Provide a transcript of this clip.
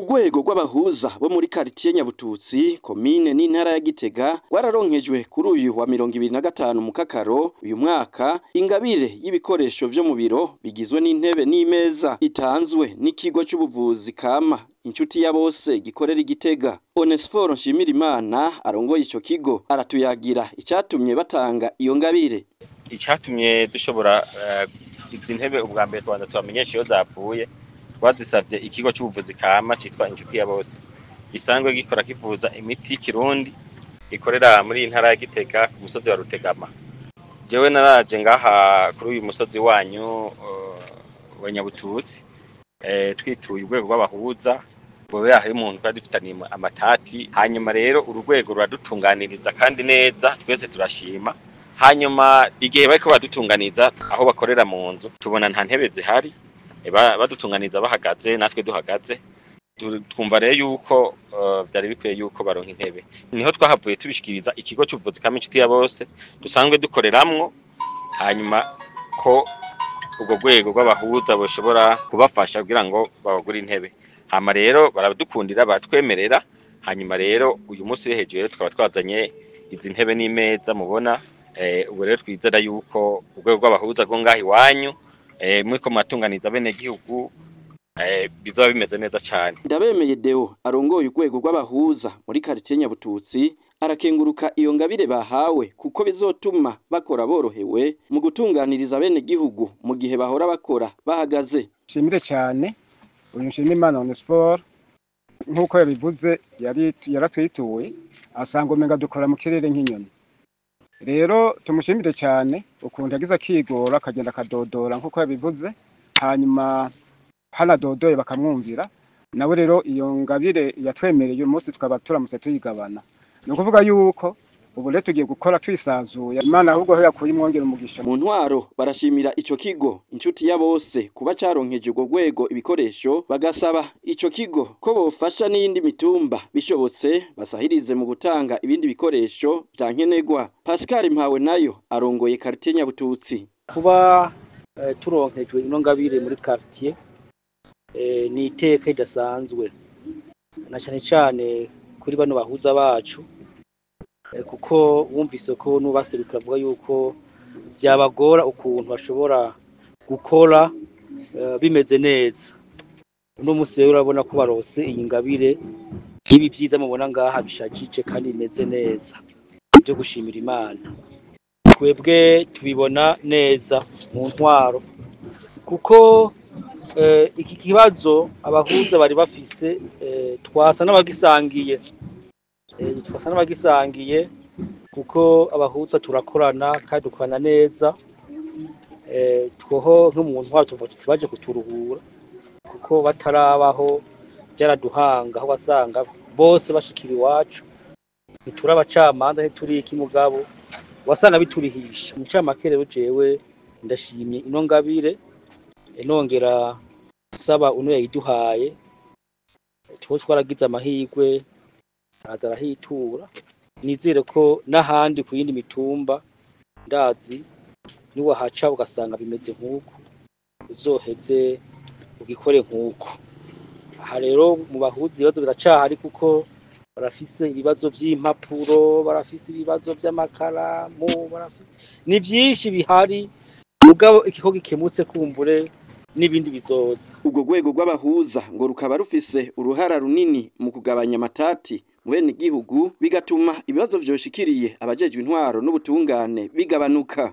Urwego rw'abahuza bo muri quartier Nyabututsi, komine n'intara ya Gitega, rwararonkejwe kuri uyu wa 2025 mu Kakaro uyu mwaka ingabire y'ibikoresho vyo mu biro bigizwe n'intebe n'imeza itanzwe n'ikigo c'ubuvuzi kama Inshuti ya Bose gikorera Igitega. Onesphore Nshimirimana arongoye ico kigo aratuyagira icatumye batanga iyo ngabire. Icatumye dushobora izi ntebe, ubwa mbere tubanza tubamenyesha iyo zapfuye. Twazisavye ikigo c'ubuvuzi kama citwa Inshuti ya Bose, gisanzwe gikora kivuza imiti y'ikirundi, ikorera muri iyi ntara ya Gitega ku musozi wa Rutegama. Jewe naraje ngaha kuri uyu musozi wanyu wa Nyabututsi, twituye urwego rw'abahuza bube hari umuntu twari dufitaniye amatati. Hanyuma rero uru rwego ruradutunganiriza kandi neza, twese turashima. Hanyuma igihe bariko badutunganiza aho bakorera mu nzu, tubona nta ntebe zihari, badutunganiza bahagaze natwe duhagaze. Twumva rero yuko vyari bikwiye yuko baronka intebe. Niho twahavuye tubishikiriza ikigo c'ubuvuzi kama Inshuti ya Bose dusanzwe dukoreramwo, hanyuma ko urwo rwego rw'abahuza boshobora kubafasha kugira ngo babagure intebe. Hama rero baradukundira, baratwemerera. Hanyuma rero uyu munsi uri hejuru rero tukaba twazanye izi ntebe n'imeza mubona. Ubu rero twizera yuko urwego rw'abahuza rwo ngaha iwanyu, muriko muratunganiza bene gihugu, bizoba bimeze neza cane. Ndabemeye Deo arongoye urwego rw'abahuza muri quartier Nyabututsi arakenguruka iyo ngabire bahawe, kuko bizotuma bakora borohewe mu gutunganiriza bene gihugu mu gihe bahora bakora bahagaze. Nshimire cyane uyu Nshimiyimana Onesphore. Nk'uko yabivuze, yari yaratwituye asanga umenga dukora mu kirere nk'inyoni. Rero tumushimire cyane ukuntu yagize akigora akagenda akadodora nk'uko yabivuze, hanyuma hanadodoye bakamwumvira. Nawe rero iyo ngabire yatwemereye uyu munsi tukaba turamutse tuyigabana. Ni ukuvuga yuko ubu rero tugiye gukora twisanzuye. Imana ahubwo aho yakuye imwongera umugisha. Mu ntwaro barashimira ico kigo Inshuti ya Bose kuba caronkeje urwo rwego ibikoresho, bagasaba ico kigo ko bofasha n'iyindi mitumba bishobotse, basahirize mu gutanga ibindi bikoresho vya nkenerwa. Pascal Mpawe nayo arongoye quartier Nyabututsi. Kuba turonkejwe ino ngabire muri quartier ni iteka ridasanzwe, na cyane cyane kuri bano bahuza bacu, kuko wumvise ko n'ubaserukira avuga yuko byabagora ukuntu bashobora gukora bimeze neza. Uno munsi rero urabona ko barose iyi ngabire y'ibi vyiza mubona ngaha bishajije kandi bimeze neza, byo gushimira Imana. Twebwe tubibona neza mu ntwaro, kuko iki kibazo abahuza bari bafise twasa n'abagisangiye, twasa n'abagisangiye, kuko abahuza turakorana kandi dukorana neza. Twoho nk'umuntu ntwaro tuvuga tuti baje kuturuhura, kuko batarabaho byaraduhanga, aho wasanga bose bashikira iwacu. Ntituri abacamanza, ntituri iki, mugabo wasanga biturihisha. Mu ncamake rero jewe ndashimye ino ngabire, nongera nsaba uno yayiduhaye. Tuba twaragize amahirwe araza arahitura. Nizere ko n'ahandi ku yindi mitumba, ndazi niwahaca ugasanga bimeze nk'uku, uzoheze ugikore nk'uko. Aha rero mu bahuza ibibazo biracahari, kuko barafise ibibazo vy'impapuro, barafise ibibazo vy'amakaramu, barafise ni vyinshi bihari, mugabo ikigo gikemutse kumbure n'ibindi bizoza. Urwo rwego rw'abahuza ngo rukaba rufise uruhara runini mu kugabanya amatati mu bene gihugu, bigatuma ibibazo vyoshikiriye abajejwe intwaro n'ubutungane bigabanuka.